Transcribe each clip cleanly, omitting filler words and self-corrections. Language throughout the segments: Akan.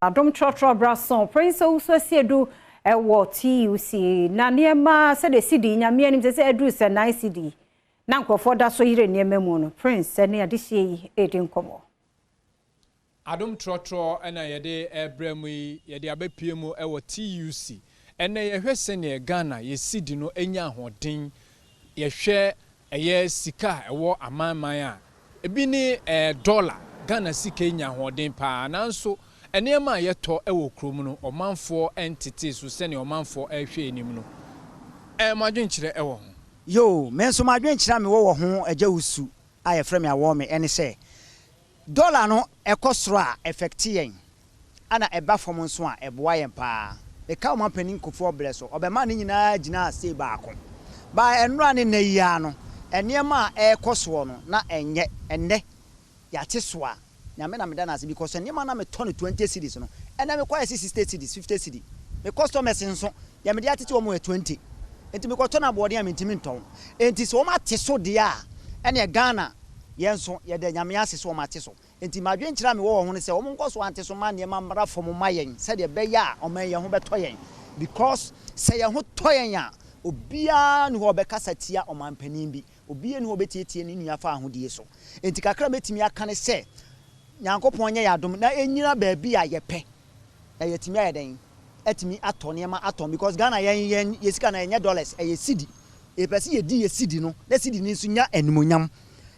Adom Trɔtrɔ Brason Prince Owusu Asiedu ɛwɔ TUC na nneɛma sɛdeɛ sidi Nyame anim sɛ aduru sɛ 9 cedi na nkurɔfoɔ da so yere nneɛma mu no, Prince ne adehyie yi ɛredi nkɔmmɔ. Adom Trɔtrɔ ɛna yɛde ɛbrɛ mu yi, yɛde abɛpie mu ɛwɔ TUC. Ɛnɛ yɛhwɛ sɛneɛ Ghana yɛ sidi no anya ahoɔden. Yɛhwɛ ɛyɛ sika a ɛwɔ amanman a ebi ne dɔla, Ghana sika nya ahoɔden paa, nanso nneɛma a yɛtɔ ɛwɔ kurom no, ɔmanfoɔ ɛntete so sɛnea ɔmanfoɔ ɛrehwɛ anim no. Mo adwenkyerɛ ɛwɔ ho? Yo, me nso m'adwenkyerɛ a mewɔ wɔ ho, Agya Wusu a yɛfrɛ me awɔ me, ɛne sɛ dɔla no ɛkɔ soro a, affect yɛn, ana ɛba fam nso a, ɛboa yɛn paa. Meka ɔma panin Kufuor berɛ so, ɔbɛma ne nyinaa gyina sei baako baa ɛnora ne nna yi ara no, nneɛma a ɛrekɔ soɔ no na ɛnyɛ. Ɛnnɛ yɛate so a, Nyame na meda no ase, because nneɛma na metɔ no 20 cedis no, ɛnɛ mekɔ yɛ 60 cedis, 50 cedi. Me customers nso deɛ mede atete wɔn yɛ 20, nti mekɔtɔ no aboɔden a, mentumi ntɔn. Nti sɛ wɔn ate so deɛ a, ɛneɛ Ghana yɛn nso yɛda Nyame ase sɛ wɔn ate so. Nti madwenkyerɛ a mewɔ wɔ ho no sɛ wɔn nkɔ so ante so ma nneɛma mmra fam ma yɛn, sɛdeɛ ɛbɛyɛ a ɔman yɛn ho bɛtɔ yɛn, because sɛ yɛn ho tɔ yɛn a, obiara ne hɔ a ɔbɛkasa tia ɔmanpanin bi, obiara ne hɔ a ɔbɛtietie ne nua fa ahodie so. Nti kakra a mɛtumi aka ne sɛ Nyankopɔn nyɛ yɛ adom na ɛnyina baabi a yɛpɛ na yɛtumi ayɛ dɛn atumi atɔ nneɛma atɔn, because Ghana yɛn yɛ sika no ɛnyɛ dollars, ɛyɛ cedi. Yɛpɛ sɛ yɛdi yɛ cedi no na cedi no nso nya animonyam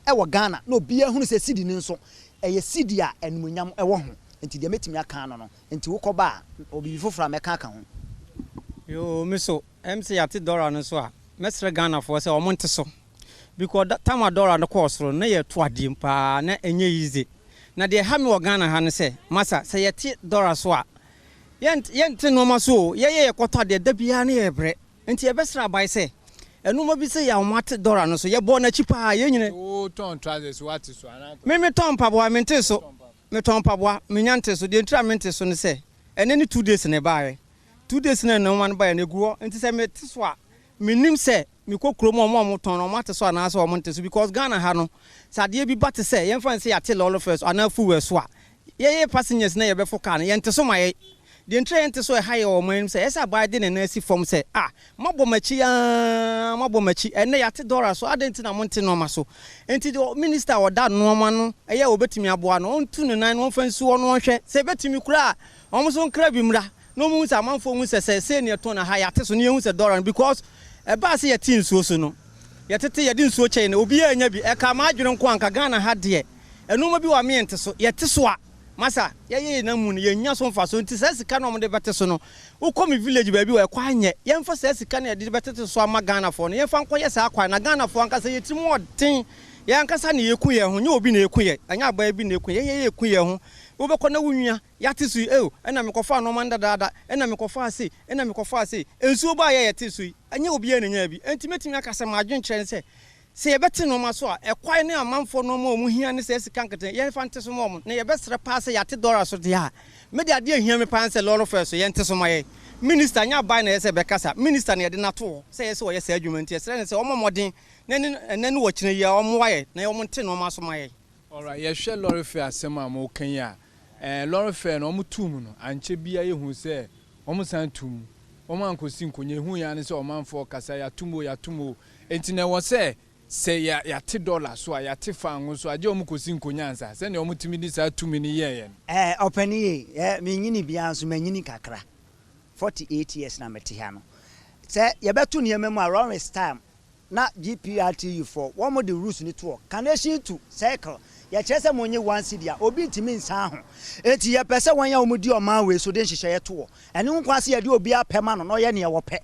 ɛwɔ Ghana na obiara hunu sɛ cedi no nso ɛyɛ cedi a animonyam ɛwɔ ho. Nti deɛ mɛtumi aka no, nti wokɔba a, wɔ biribi foforɔ a mɛka aka ho. Yoo, me so sɛ yɛate dɔla no so a, mɛsrɛ Ghanafoɔ sɛ ɔmo nte so, because time a dɔla no kɔɔ soro na yɛto adeɛ mu paa na ɛnyɛ easy. Na deɛ ɛha me wɔ Ghana ha no sɛ, masa, sɛ yɛte dɔla so a, yɛnte nneɛma so o. Yɛyɛ yɛkɔtɔ adeɛ da biara ne yɛbrɛ, nti yɛbɛsrɛ abae sɛ ɛnoma bi sɛ yɛ a ɔmo ate dɔla no so, yɛbɔ n'akyi paa yɛn nyina. Wotɔn trousers, woate so anaa? Me metɔn mpaboa, mente so. Metɔn mpaboa, menya nte so. Deɛ ntira mente so no sɛ ɛnɛ ne 2 days na ɛbaeɛ, 2 days na nneɛma no baeɛ no egu hɔ. Nti sɛ mete so a, menim sɛ mekɔ kurom a, ɔmo a ɔmo tɔn no, ɔmo ate so anaasɛ ɔmo nte so, because Ghana ha no, sɛ adeɛ bi ba te sɛ yɛmfa n sɛ yɛate lɔɔre fare so anaa fuel so a, yɛyɛ passengers na yɛbɛfo car no, yɛnte so ma yɛ. Deɛ ntira yɛnte so ɛha yɛ wɔ ɔman anim sɛ ɛsɛ aban de ne nan asi fam sɛ, ah, mabɔ m'akyi aa, mabɔ m'akyi, ɛnɛ yɛate dɔla so, adɛn nti na monte nneɛma so? Nti deɛ minister a ɔda nneɛma no ɛyɛ a wɔbɛtumi aboa no, ɔntu ne nan na ɔmfa nsi hɔ no, ɔnhwɛ sɛ ɛbɛtumi koraa a, ɔmo nso nkra bi mmra na ɔmo hu sɛ amanfoɔ hu sɛ sei ne ɛtɔn na ha yɛate so ne yɛhu sɛ dɔla no, because ɛbaa sɛ yɛte nsuo so no, yɛtete yɛde nsuo kyɛn no, obiara nya bi ɛka maa adwene nko anka Ghana ha deɛ, ɛnoma bi wɔ ameyɛnte so. Yɛte so a, masa, yɛyɛ yɛn mu no, yɛnya so mfa so. Nti saa sika no a wɔde bɛte so no, wokɔ me village baabi wɔ ɛkɔ anyɛ, yɛmfa saa sika no yɛde bɛtete so ama Ghanafoɔ no, yɛmfa nkɔyɛ saa kwan na Ghanafoɔ ankasa yɛtiri mu ɔden. Yɛn ankasa na yɛku yɛn ho, nyɛ obi na yɛku yɛ, ɛnyɛ abaa bi na yɛku yɛ, yɛyɛ yɛku yɛn ho. Wobɛkɔ na wo nua yɛate so yi, eo, ɛna mekɔfa nneɛma no dadaada, ɛna mekɔfa ase, ɛna mekɔfa ase nsuo baa yɛ yɛte so yi, ɛnyɛ obiara na nya bi. Nti mɛtumi aka sɛ maadwenkyerɛ ne sɛ yɛbɛte nneɛma so a, ɛkwan ne amanfoɔ nneɛma a ɔmo hia ne sɛ sika nkete yɛmfa nte so ma ɔmo. Na yɛbɛsrɛ paa sɛ yɛate dɔla so deɛ a, mede adeɛ ahia me paa sɛ lɔɔre fare so yɛnte so ma yɛ. Minister nyɛ aban na ɛyɛ sɛ bɛkasa, minister na yɛde n'ato hɔ sɛ yɛ sɛ ɔyɛ saa adwuma, nti yɛsrɛ ne sɛ ɔmmɔ mmɔden na ɛne ɛnɛ ne wɔkyerɛ yi a, ɔmmoa yɛ na ɔmo nte nneɛma so ma yɛ. Alright, yɛhwɛ lɔre fare asɛm a moka yi a, lɔre fare no, ɔmo tuu mu no, ankyɛ bia yɛhu sɛ ɔmo san tu mu. Ɔmo ankɔsi nkonnwa ehu yɛn ne sɛ ɔmanfoɔ kasa, yɛatom o, yɛatom o. Enti na ɛwɔ sɛ yɛate dɔla so a, yɛate fango so, agye ɔmo kɔsi nkonnwa ansa sɛnea ɔmo tumi de saa tumi no yɛɛ yɛn. Ɔpani yi, menyini biara nso manyini kakra, 48 years na mete ha no. Sɛ yɛbɛto nneɛma mu a, Rawlings time na GPRTU foɔ wɔn de rules ni toɔ, Kaneshie to Circle, yɛkyerɛ sɛ mo nye 1 cedi a, obi ntumi nsan ho. Eti yɛpɛ sɛ wɔn a wɔn di ɔman wei so de nhyehyɛeɛ toɔ, ɛne ho kwan sɛ yɛde obi apɛ ma no na ɔyɛ nea wɔpɛ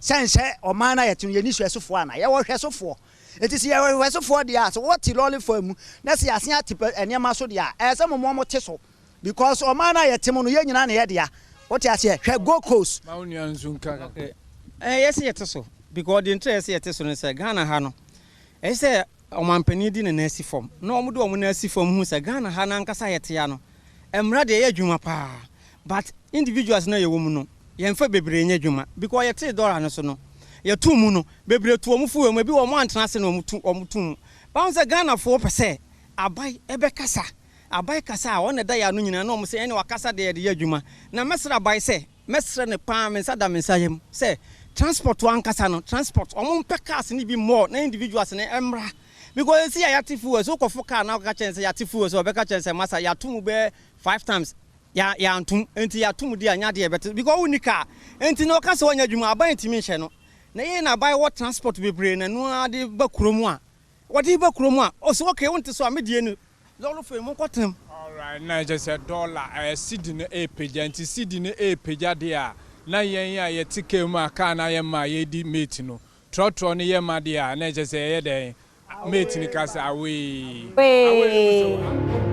sɛn sɛ ɔman no a yɛte no, yɛni hwɛsofoɔ ana yɛwɔ hwɛsofoɔ. Eti sɛ yɛwɔ hwɛsofoɔ deɛ a, sɛ wɔte lɔɔre fam mu na sɛ yɛasen ate nneɛma so deɛ a, ɛyɛ sɛ mo mo te so, because ɔman no a yɛte mu no, yɛn nyinaa na yɛ dea. Wote aseɛ? Hwɛ Gold Coast. Ma wo nua nso nka kakra. Yɛsɛ yɛte so, because deɛ ntina yɛsɛ yɛte so no sɛ Ghana ha no, ɛyɛ sɛ ɔmampanin di ne nan asi fam na wɔn de wɔn nan asi fam hu sɛ Ghana ha n'ankasa yɛte ya no, mmara deɛ ɛyɛ adwuma paa, but individuals na yɛwɔ mu no, yɛmfa bebree nyɛ adwuma, because yɛtee dɔla no so no, yɛto mu no bebree to wɔn fuel mu, ebi wɔn antena ase na wɔn to mu. Báwo sɛ Ghanafoɔ pɛ sɛ aban ɛbɛkasa. Aban kasa a, wɔn na ɛda yɛn ano nyinaa na wɔn sɛ ɛne wakasa deɛ yɛde yɛ adwuma. Na mɛsrɛ aban sɛ, mɛsrɛ no paa, me nsa da me nsa yam sɛ transport ankasa no, transport, wɔn mpɛ cars no bi more na individuals no mmra. Because esi a yɛate fuel, so wokɔfo car na wokɔka kyerɛ no sɛ yɛate fuel so, ɔbɛka kyerɛ no sɛ masa yɛato mu bɛyɛ five times, yɛ yɛantom, nti yɛato mu di a nyɛ adeɛ yɛbɛte because wonni car. Nti na ɔka sɛ ɔnyɛ adwuma, aban ntumi nhyɛ no. Na yei na aban wɔ transport bebree na ɛno ara de ba kurom a, wɔde ba kurom a, ɔsɛ okay wonte so a medie no lɔre fɛ mu nkɔtena mu. Alright, na kyerɛ sɛ dɔla ɛɛ cedi no ɛɛpagya, nti cedi no ɛɛpagya deɛ a, na yɛn a yɛte kaa mu a kaa no ayɛ ma a yɛdi mate no, trɔtrɔ no yɛ ma deɛ a, na kyerɛ sɛ ɛyɛ dɛn, mate no ka sɛ away. Away no mu sɛ.